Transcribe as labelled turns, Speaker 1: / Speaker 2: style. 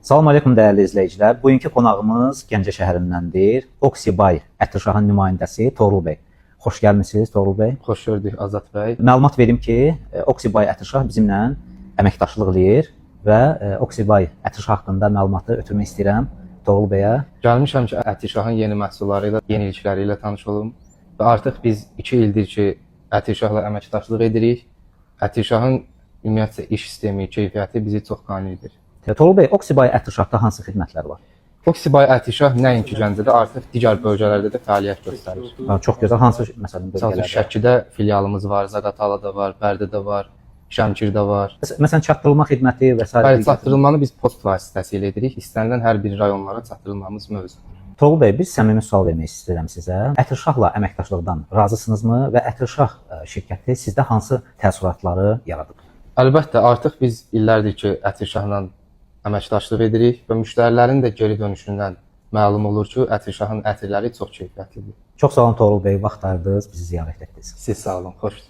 Speaker 1: Salam aleykum dəyərli izləyicilər. Bugünkü qonağımız Gəncə şəhərindəndir. Oksibay Ətirşahın nümayəndəsi Toğrul bəy. Xoş gəlmisiniz Toğrul bəy.
Speaker 2: Xoş gördük Azad bəy.
Speaker 1: Məlumat verim ki, Oksibay Ətirşah bizimlə əməkdaşlıq eləyir və Oksibay Ətirşah haqqında məlumatı ötürmək istəyirəm Toğrul bəyə.
Speaker 2: Gəlmişəm ki, Ətirşahın yeni məhsulları ilə, yenilikləri ilə tanış olum və artıq biz 2 ildir ki, Ətirşahla əməkdaşlıq edirik. Ətirşahın ümumiyyətcə iş sistemi, keyfiyyəti bizi çox qane edir.
Speaker 1: Toğrul bəy, Oksibay Ətirşahda hansı xidmətlər var?
Speaker 2: Oksibay Ətirşah nəinki Gəncədə, artıq digər bölgələrdə də fəaliyyət göstərir.
Speaker 1: Ha, çox gözəl. Hansı məsələn
Speaker 2: Məsəl üçün
Speaker 1: bölgələrdə?
Speaker 2: Şəkidə filialımız var, Zaqatalada var, Bərdədə var, Şəmkirdə var.
Speaker 1: Məsələn çatdırılma xidməti və sair.
Speaker 2: Bəli, çatdırılmanı biz post vasitəsilə edirik. İstənilən hər bir rayonlara çatdırılmamız mövcuddur.
Speaker 1: Toğrul bəy, bir səmimi sual vermək istəyirəm sizə. Ətirşahla əməkdaşlıqdan razısınızmı və Ətirşah şirkəti sizdə hansı təəssüratları yaradıb?
Speaker 2: Əlbəttə, artıq biz illərdir ki, Ətirşahla əməkdaşlıq edirik və müştərilərin də geri dönüşündən məlum olur ki, Ətirşahın ətirləri çox keyfiyyətlidir.
Speaker 1: Çox sağ olun Toğrul bəy, vaxt ayırdınız, bizi ziyarət etdiniz.
Speaker 2: Siz sağ olun, xoş.